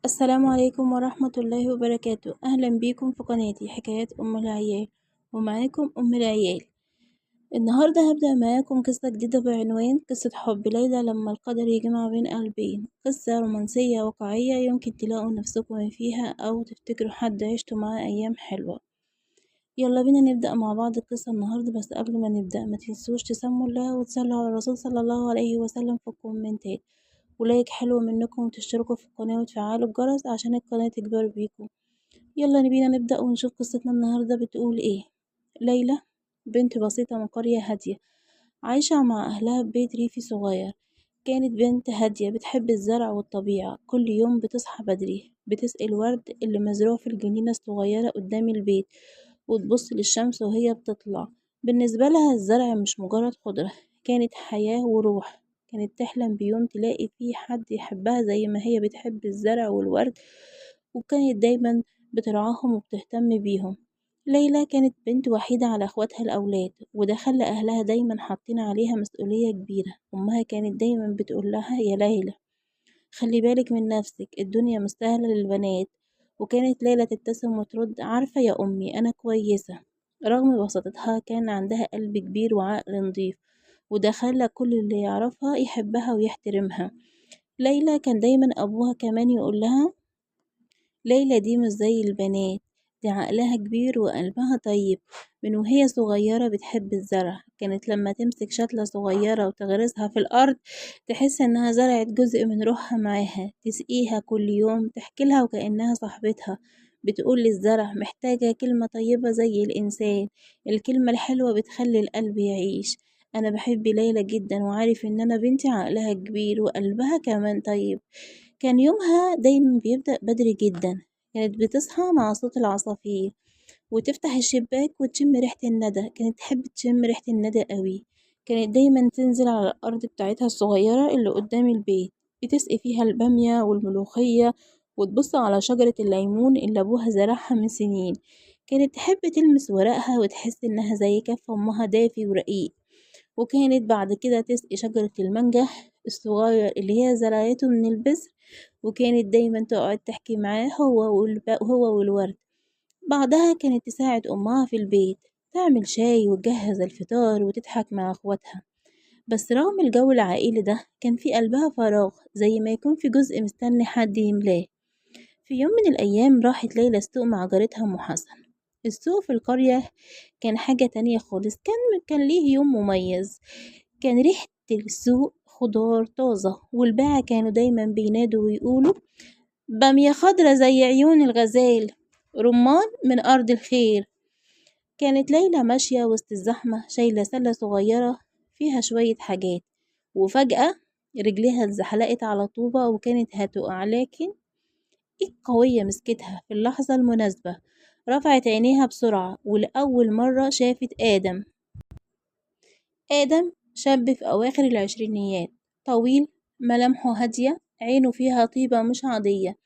السلام عليكم ورحمة الله وبركاته. أهلا بيكم في قناتي حكايات أم العيال، ومعاكم أم العيال. النهاردة هبدأ معاكم قصة جديدة بعنوان قصة حب ليلى لما القدر يجمع بين قلبين. قصة رومانسية واقعية يمكن تلاقوا نفسكم فيها أو تفتكروا حد عشتوا معاه أيام حلوة. يلا بينا نبدأ مع بعض القصة النهاردة، بس قبل ما نبدأ ما تنسوش تسموا الله وتصلوا على الرسول صلى الله عليه وسلم في الكومنتات، و like حلو منكم، وتشتركوا في القناة وتفعلوا الجرس عشان القناة تكبر بيكم. يلا بينا نبدأ ونشوف قصتنا النهاردة بتقول ايه. ليلى بنت بسيطة من قرية هادية، عايشة مع أهلها في بيت ريفي صغير. كانت بنت هادية بتحب الزرع والطبيعة. كل يوم بتصحى بدري، بتسقي الورد اللي مزروع في الجنينة الصغيرة قدام البيت، وتبص للشمس وهي بتطلع. بالنسبة لها الزرع مش مجرد خضرة، كانت حياة وروح. كانت تحلم بيوم تلاقي فيه حد يحبها زي ما هي بتحب الزرع والورد، وكانت دايما بترعاهم وبتهتم بيهم. ليلى كانت بنت وحيدة على اخواتها الأولاد، وده خلى أهلها دايما حاطين عليها مسؤولية كبيرة. أمها كانت دايما بتقول لها: يا ليلى خلي بالك من نفسك، الدنيا مش سهلة للبنات. وكانت ليلى تبتسم وترد: عارفة يا أمي أنا كويسة. رغم بساطتها كان عندها قلب كبير وعقل نضيف، وده خلى كل اللي يعرفها يحبها ويحترمها. ليلى كان دايما أبوها كمان يقول لها: ليلى دي مش زي البنات، دي عقلها كبير وقلبها طيب. من وهي صغيرة بتحب الزرع، كانت لما تمسك شتلة صغيرة وتغرسها في الأرض تحس إنها زرعت جزء من روحها معاها. تسقيها كل يوم، تحكي لها وكأنها صاحبتها. بتقول للزرع: محتاجة كلمة طيبة زي الإنسان، الكلمة الحلوة بتخلي القلب يعيش. أنا بحب ليلى جدا، وعارف إن أنا بنتي عقلها كبير وقلبها كمان طيب. كان يومها دايما بيبدأ بدري جدا. كانت بتصحى مع صوت العصافير وتفتح الشباك وتشم ريحة الندى. كانت تحب تشم ريحة الندى قوي. كانت دايما تنزل على الأرض بتاعتها الصغيرة اللي قدام البيت، بتسقي فيها البامية والملوخية، وتبص على شجرة الليمون اللي أبوها زرعها من سنين. كانت تحب تلمس ورقها وتحس إنها زي كف أمها، دافي ورقيق. وكانت بعد كده تسقي شجرة المانجا الصغير اللي هي زرعته من البذر، وكانت دايما تقعد تحكي معاه هو والورد. بعدها كانت تساعد أمها في البيت، تعمل شاي وتجهز الفطار وتضحك مع أخواتها. بس رغم الجو العائلي ده كان في قلبها فراغ، زي ما يكون في جزء مستني حد يملاه. في يوم من الأيام راحت ليلى السوق مع جارتها أم حسن. السوق في القرية كان حاجة تانية خالص، كان ليه يوم مميز. كان ريحة السوق خضار طازة، والباعة كانوا دايما بينادوا ويقولوا: بامية خضرة زي عيون الغزال، رمان من أرض الخير. كانت ليلى ماشية وسط الزحمة شايلة سلة صغيرة فيها شوية حاجات، وفجأة رجليها اتزحلقت على طوبة وكانت هتقع، لكن ايد قوية مسكتها في اللحظة المناسبة. رفعت عينيها بسرعة ولأول مرة شافت آدم. آدم شاب في أواخر العشرينيات، طويل، ملامحه هادية، عينه فيها طيبة مش عادية.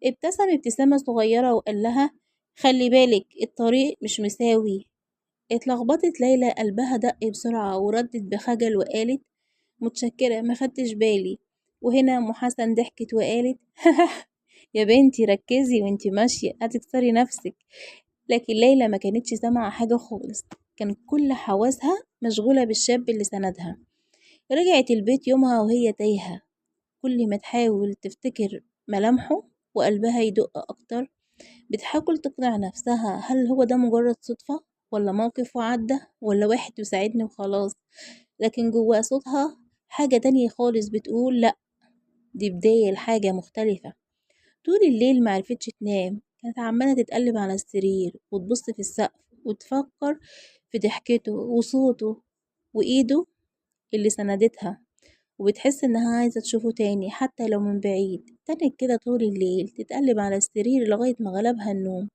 ابتسم ابتسامة صغيرة وقال لها: خلي بالك الطريق مش مساوي. اتلخبطت ليلى، قلبها دق بسرعة وردت بخجل وقالت: متشكرة ما خدتش بالي. وهنا أم حسن ضحكت وقالت: يا بنتي ركزي وانتي ماشية هتكسري نفسك. لكن ليلى ما كانتش سامعة حاجة خالص، كان كل حواسها مشغولة بالشاب اللي سندها. رجعت البيت يومها وهي تايهة، كل ما تحاول تفتكر ملامحه وقلبها يدق أكتر. بتحاول تقنع نفسها: هل هو ده مجرد صدفة، ولا موقف وعدى، ولا واحد يساعدني وخلاص؟ لكن جوا صوتها حاجة تانية خالص بتقول لأ، دي بداية لحاجة مختلفة. طول الليل معرفتش تنام، كانت عمالة تتقلب على السرير وتبص في السقف وتفكر في ضحكته وصوته وإيده اللي سندتها، وبتحس إنها عايزة تشوفه تاني حتى لو من بعيد. تنت كده طول الليل تتقلب على السرير لغاية ما غلبها النوم.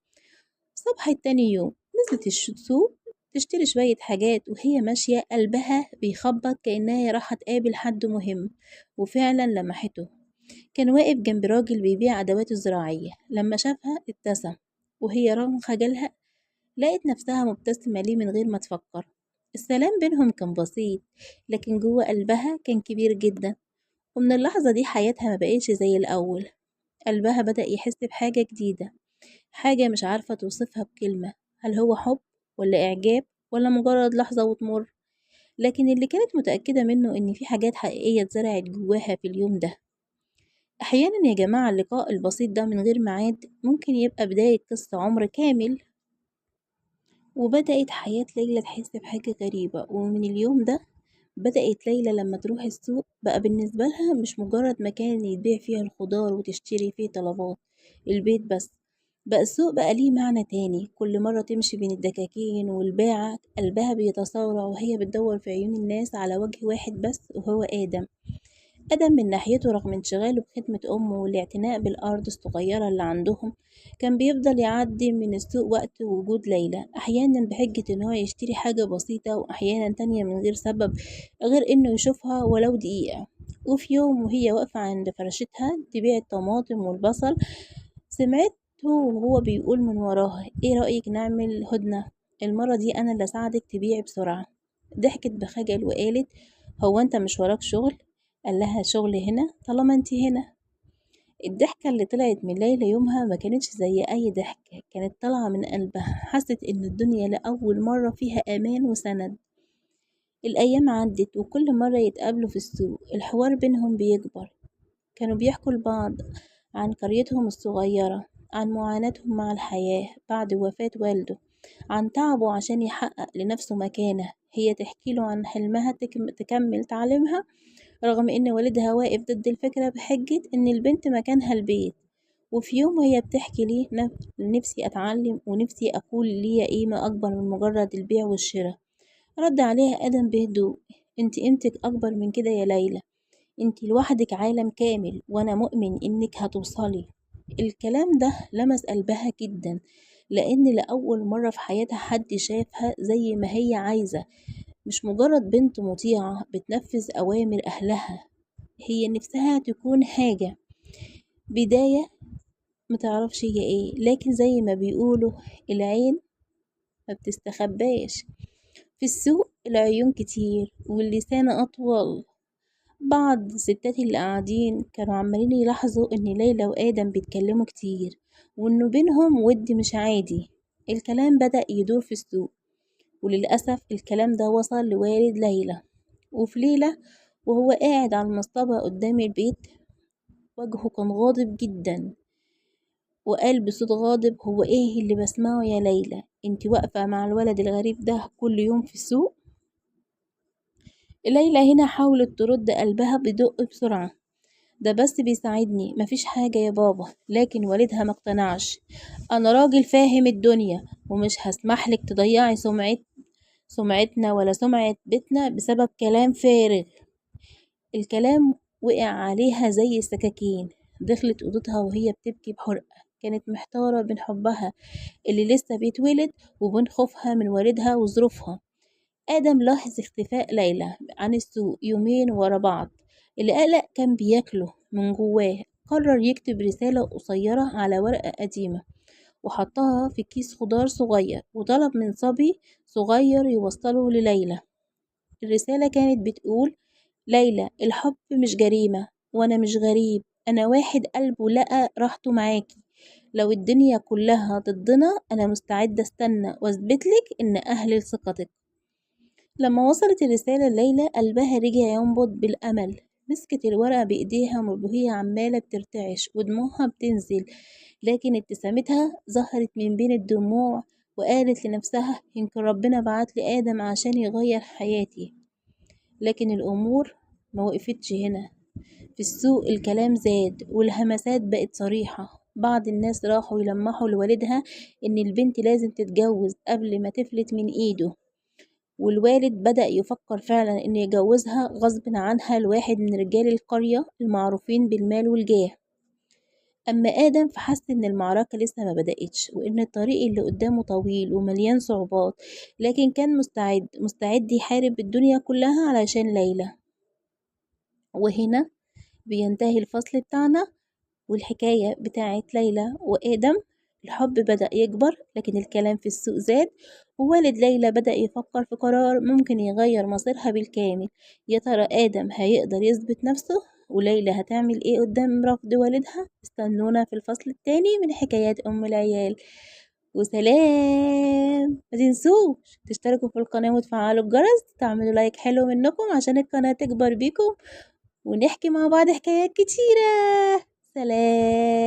صبحت تاني يوم نزلت السوق تشتري شوية حاجات، وهي ماشية قلبها بيخبط كأنها رايحة تقابل حد مهم. وفعلا لمحته، كان واقف جنب راجل بيبيع أدواته الزراعية. لما شافها ابتسم، وهي رغم خجلها لقت نفسها مبتسمة ليه من غير ما تفكر. السلام بينهم كان بسيط، لكن جوه قلبها كان كبير جدا. ومن اللحظة دي حياتها ما بقتش زي الأول. قلبها بدأ يحس بحاجة جديدة، حاجة مش عارفة توصفها بكلمة. هل هو حب ولا إعجاب ولا مجرد لحظة وتمر؟ لكن اللي كانت متأكدة منه إن في حاجات حقيقية اتزرعت جواها في اليوم ده. أحيانا يا جماعة اللقاء البسيط ده من غير ميعاد ممكن يبقى بداية قصة عمر كامل. وبدأت حياة ليلى تحس بحاجة غريبة، ومن اليوم ده بدأت ليلى لما تروح السوق بقى بالنسبة لها مش مجرد مكان يتبيع فيها الخضار وتشتري فيه طلبات البيت بس، بقى السوق بقى ليه معنى تاني. كل مرة تمشي بين الدكاكين والباعة قلبها بيتصارع وهي بتدور في عيون الناس على وجه واحد بس، وهو آدم. آدم من ناحيته رغم انشغاله بخدمة أمه والاعتناء بالأرض الصغيرة اللي عندهم، كان بيفضل يعدي من السوق وقت وجود ليلى، أحيانا بحجة إن هو يشتري حاجة بسيطة، وأحيانا تانية من غير سبب غير إنه يشوفها ولو دقيقة. وفي يوم وهي واقفة عند فرشتها تبيع الطماطم والبصل، سمعته وهو بيقول من وراها: إيه رأيك نعمل هدنة؟ المرة دي أنا اللي أساعدك تبيعي بسرعة. ضحكت بخجل وقالت: هو أنت مش وراك شغل؟ قال لها: شغل هنا طالما انت هنا. الضحكة اللي طلعت من ليلى يومها ما كانتش زي أي ضحكة، كانت طالعة من قلبها. حست إن الدنيا لأول مرة فيها أمان وسند. الأيام عدت وكل مرة يتقابلوا في السوق الحوار بينهم بيكبر. كانوا بيحكوا لبعض عن قريتهم الصغيرة، عن معاناتهم مع الحياة بعد وفاة والده، عن تعبه عشان يحقق لنفسه مكانة. هي تحكي له عن حلمها تكمل تعليمها رغم إن والدها واقف ضد الفكرة بحجة إن البنت مكانها البيت. وفي يوم وهي بتحكي ليه: نفسي أتعلم ونفسي أكون ليا قيمة أكبر من مجرد البيع والشراء. رد عليها آدم بهدوء: انت قيمتك أكبر من كده يا ليلى، انت لوحدك عالم كامل، وأنا مؤمن إنك هتوصلي. الكلام ده لمس قلبها جدا، لأن لأول مرة في حياتها حد شافها زي ما هي عايزة، مش مجرد بنت مطيعة بتنفذ أوامر أهلها. هي نفسها تكون حاجة، بداية متعرفش هي ايه، لكن زي ما بيقولوا العين ما بتستخباش. في السوق العيون كتير واللسان أطول. بعض الستات اللي قاعدين كانوا عمالين يلاحظوا ان ليلى وآدم بيتكلموا كتير وانه بينهم ود مش عادي. الكلام بدأ يدور في السوق، وللأسف الكلام ده وصل لوالد ليلى. وفي ليلة وهو قاعد على المصطبة قدام البيت، وجهه كان غاضب جدا وقال بصوت غاضب: هو ايه اللي بسمعه يا ليلى؟ انت واقفة مع الولد الغريب ده كل يوم في السوق؟ ليلى هنا حاولت ترد، قلبها بدق بسرعة: ده بس بيساعدني، مفيش حاجة يا بابا. لكن والدها ما اقتنعش: انا راجل فاهم الدنيا ومش هسمحلك تضيعي سمعتنا ولا سمعة بيتنا بسبب كلام فارغ. الكلام وقع عليها زي السكاكين. دخلت اوضتها وهي بتبكي بحرقة. كانت محتارة بين حبها اللي لسه بيتولد وبين خوفها من والدها وظروفها. آدم لاحظ اختفاء ليلى عن السوق يومين ورا بعض. القلق كان بياكله من جواه. قرر يكتب رسالة قصيرة على ورقة قديمة وحطها في كيس خضار صغير، وطلب من صبي صغير يوصله لليلى. الرسالة كانت بتقول: ليلى، الحب مش جريمة، وأنا مش غريب، أنا واحد قلبه لقى راحته معاكي. لو الدنيا كلها ضدنا أنا مستعدة أستنى وأثبتلك إن أهل ثقتك. لما وصلت الرسالة لليلى قلبها رجع ينبض بالأمل. مسكت الورقة بإيديها وهي عمالة بترتعش ودموعها بتنزل، لكن ابتسامتها ظهرت من بين الدموع، وقالت لنفسها: يمكن ربنا بعت لي آدم عشان يغير حياتي. لكن الأمور ما وقفتش هنا. في السوق الكلام زاد والهمسات بقت صريحة. بعض الناس راحوا يلمحوا لوالدها إن البنت لازم تتجوز قبل ما تفلت من إيده، والوالد بدأ يفكر فعلا إنه يجوزها غصب عنها لواحد من رجال القرية المعروفين بالمال والجاه. أما آدم فحس إن المعركة لسه ما بدأتش، وإن الطريق اللي قدامه طويل ومليان صعوبات، لكن كان مستعد يحارب الدنيا كلها علشان ليلى. وهنا بينتهي الفصل بتاعنا والحكاية بتاعت ليلى وآدم. الحب بدأ يكبر، لكن الكلام في السوق زاد، ووالد ليلى بدأ يفكر في قرار ممكن يغير مصيرها بالكامل. يا ترى آدم هيقدر يثبت نفسه وليلى هتعمل ايه قدام رفض والدها؟ استنونا في الفصل الثاني من حكايات ام العيال. وسلام. ما تنسوش تشتركوا في القناة وتفعلوا الجرس، تعملوا لايك حلو منكم عشان القناة تكبر بيكم ونحكي مع بعض حكايات كتيرة. سلام.